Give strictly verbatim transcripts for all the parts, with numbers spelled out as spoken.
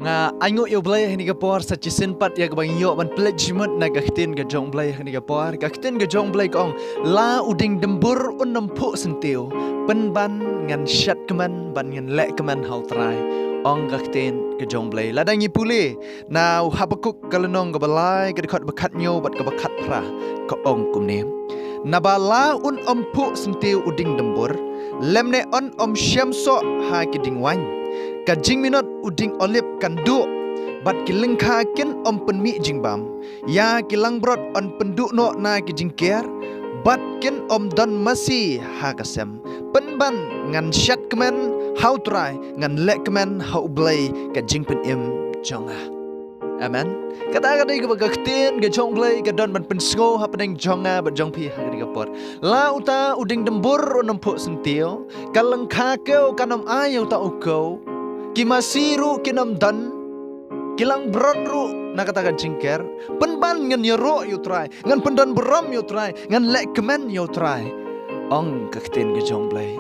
Nga ainguh ïa U Blei ha kane ka por sa shisien pat ïa kaba ngi ïoh ban pynleit jingmut na ka ktien ka jong U Blei ha kane ka por. Ka ktien ka jong U Blei ka ong, la u dieng dymbur un ym phuh syntiew, pynban ngan shad kmen bad ngan leh kmen ha U Trai, ong ka ktien ka jong U Blei. Lada ngi pule na u Habakuk ka lynnong kaba lai, ka dkhot ba khathynñiew bad kaba khatphra, ka ong kumne: Naba la un ym phuh syntiew u dieng dymbur, lymne un ym shem soh ha ki dieng waiñ. Ka jingminot u dieng olib kan duh, bad ki lyngkha kin ym pynmih jingbam. Ïa ki langbrot yn pynduh noh na ki jingker, bad kin ym don masi ha ka sem. Pynban ngan shad kmen ha U Trai, ngan leh kmen ha U Blei ka jingpynim jong nga. Amen. Kata ka dei kaba ka ktien ka jong U Blei ka don ban pynsngew hapdeng jong nga bad jong phi ha kane ka por. La uta u dieng dymbur un ym phuh syntiew, ka lyngkha kew kan ym ai ïa uta u kew, ki masi ruh kin ym don, ki langbrot ruh na kata ka jingker. Pynban ngan ïaroh ïa U Trai, ngan pyndonburom ïa U Trai, ngan leh kmen ïa U Trai, ong ka ktien ka jong U Blei.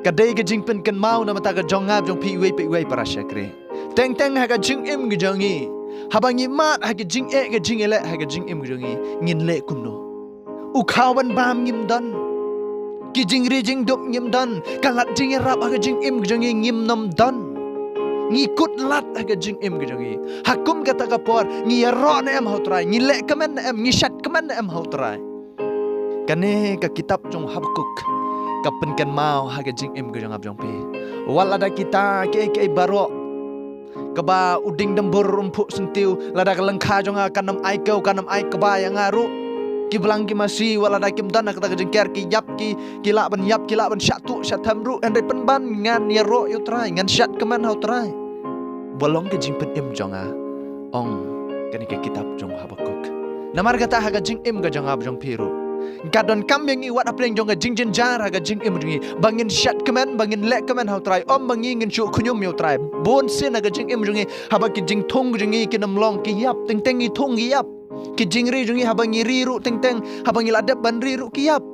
Ka dei ka jingpynkynmaw na bynta ka jong nga jong phi, iwei pa iwei para shakri. Teng teng ha ka jingim ka jong ngi, haba ngi mad ha ka jingeh ka jingïaleh ha ka jingim ka jong ngi, ngin leh kumno? U khaw ban bam ngim don, ki jingri jingdup ngim don, ka lad jingïarap ha ka jingim ka jong ngi ngim nym don. Ngi kut lad ha ka jingim ka jong ngi. Ha kum kata ka por, ngi ïaroh ne em ha U Trai, ngi leh kmen ne em, ngi shad kmen ne em ha U Trai? Kane ka kitab jong Habakuk ka pynkynmaw ha ka jingim ka jong nga jong phi. Wat lada kita kiei kiei baroh, kaba u dieng dymbur un ym phuh syntiew, lada ka lyngkha jong nga kan ym ai kew, kan ym ai kba ïa nga ruh, ki blang ki masi wat lada kim don ha kata ka jingker, ki ïap, ki, ki lah ban ïap, ki lah ban shah tuh shah them ruh, hynrei pynban ngan ïaroh ïa U Trai, ngan shad kmen ha U Trai. Ba long ka jingpynim jong nga, ong kane ka kitab jong Habakuk. Namar kata ha ka jingim ka jong nga jong phi ruh, ka donkam ïa ngi wat hapdeng jong ka jingjynjar ha ka jingim jong ngi, ba ngin shad kmen, ba ngin leh kmen ha U Trai, ym ba ngi ngin shu khñium ïa U Trai. Bun sien ha ka jingim jong ngi, haba ki jingthung jong ngi kin ym long, ki ïap, teng teng ngi thung ngi ïap. Ki jingri jong ngi, haba ngi ri ruh teng teng, haba ngi la dep ban ri ruh ki ïap.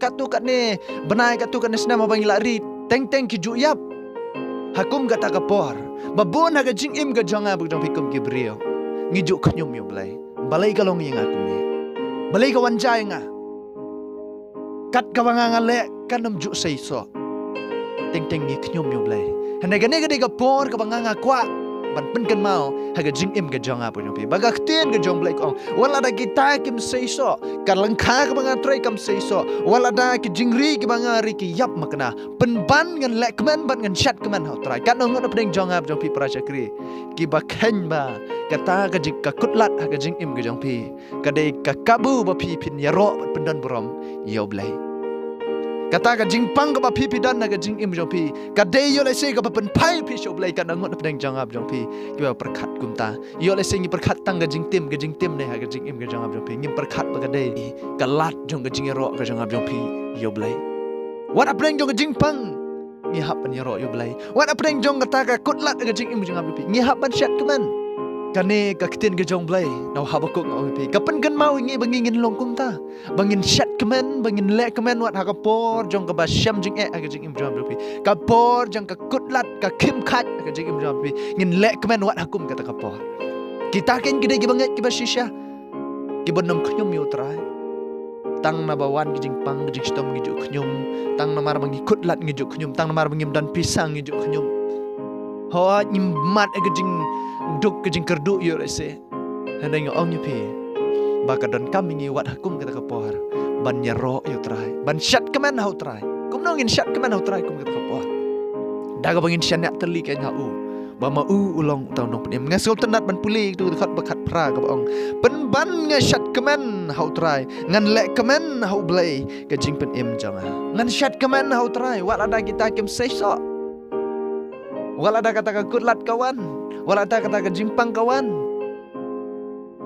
Katto katne bnai, katto katne snem, haba ngi la ri, teng teng ki ju ïap. Ha kum kata ka por, ba bun ha ka jingim ka jong nga bad jong phi kum ki briew, ngi ju khñium ïa U Blei. Balei ka long ïa nga kumne? Balei ka wan jia ïa nga? Kat kaba nga nga leh kan ym ju sei soh. Teng teng ngi khñium ïa U Blei. Hynrei kane ka dei ka por kaba nga nga kwah ban pynkynmaw ha ka jingim ka jong nga bad jong phi, ba ka ktien ka jong U Blei ka ong, wat lada kita kim sei soh, ka lyngkha kaba nga trei kam sei soh, wat lada ki jingri kiba nga ri ki ïap makna, pynban ngan leh kmen bad ngan shad kmen ha U Trai. Katno ngut hapdeng jong nga bad jong phi para shakri kiba kheiñ ba kata ka jing, ka kut lad ha ka jingim ka jong phi, ka dei ka kabu ba phi phin ïaroh bad pyndonburom ïa U Blei. Kata ka jingpang kaba phi phi don ha ka jingim jong phi, ka dei ïoh lehse kaba pynphai phi sha U Blei. Katno ngut hapdeng jong nga bad jong phi kiba pyrkhat kumta? Ïoh lehse ngi pyrkhat tang ka jingtim, ka jingtim ne ha ka jingim ka jong nga bad jong phi, ngim pyrkhat ba ka dei ka lad jong ka jingïaroh ka jong nga bad jong phi ïa U Blei. Wat hapdeng jong ka jingpang ngi hap ban ïaroh ïa U Blei. Wat hapdeng jong kata ka kut lad ka jingim jong nga bad jong phi, ngi hap ban shad kmen. Kane ka ktien ka jong U Blei na u Habakuk, nga ong ïa phi, ka pynkynmaw ïa ngi ba ngi ngin long kumta, ba ngin shad kmen, ba ngin leh kmen wat ha ka por jong kaba shem jingeh ha ka jingim jong nga bad jong phi, ka por jong ka kut lad, ka khim khat ha ka jingim jong nga bad jong phi, ngin leh kmen wat ha kum kata ka por. Kita keiñ ki dei kiba ngeit kiba shisha, kiba nym khñium ïa U Trai. Tang naba wan ki jingpang ki jingshitom ngi ju khñium, tang namar ba ngi kut lad ngi ju khñium, tang namar ba ngim don pisa ngi ju khñium. Hooid, ngim mad ha ka jingduk ka jingkyrduh ïoh lehse. Hynrei nga ong ïa phi ba ka donkam ïa ngi wat ha kum kata ka por ban ïaroh ïa U Trai, ban shad kmen ha U Trai. Kumno ngin shad kmen ha U Trai kum kata ka por? Da kaba ngin shaniah tylli keiñ ha u, ba ma u u long uta u nongpynim. Nga sngewtynnat ban pule ïa katu ka dkhot ba khatphra kaba ong, pynban nga shad kmen ha U Trai, ngan leh kmen ha U Blei ka jingpynim jong nga. Ngan shad kmen ha U Trai wat lada kita kim sei soh, wat lada kata ka kut lad ka wan, wat lada kata ka jingpang ka wan.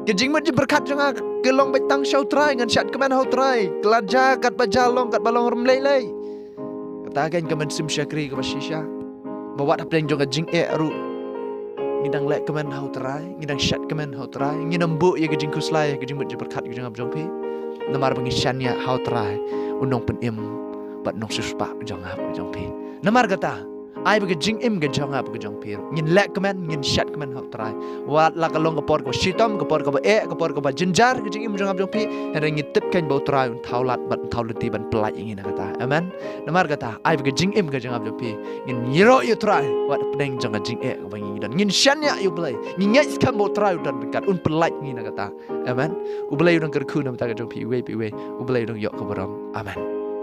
Ka jingmut jingpyrkhat jong nga ka long beit tang sha U Trai, ngan shad kmen ha U Trai. Ka la jia katba jia long, katba long rem lei lei. Kata keiñ ka mynsiem shakri kaba shisha, ba wat hapdeng jong ka jingeh ruh ngi dang leh kmen ha U Trai, ngi dang shad kmen ha U Trai, ngin ym buh ïa ka jingkhuslai ha ka jingmut jingpyrkhat ka jong nga bad jong phi. Namar ba ngi shaniah ha U Trai, u nongpynim bad nongsiewspah ka jong nga bad jong phi. Namar kata Ai ba ka jingim ka jong nga bad ka jong phi ruh ngin leh kmen, ngin shet kmen ha U Trai. Wat la ka long ka por kaba shitom, ka por kaba eh, ka por kaba jynjar ka jingim jong nga bad jong phi, hynrei ngi tip kein ba U Trai un thaw lad bad un thaw lynti ban pyllait ïa ngi na kata. Amen. Namar kata, ai ba ka jingim ka jong nga bad jong phi ngin ïaroh ïa U Trai wat hapdeng jong ka jingeh kaba ngi don. Ngin shaniah ïa U Blei, ngin ngeit skhem ba U Trai u don ryngkat, un pyllait ïa ngi na kata. Amen. U Blei u dang kyrkhu na ka bynta ka jong phi iwei pa iwei. U Blei u dang ïoh ka burom. Amen.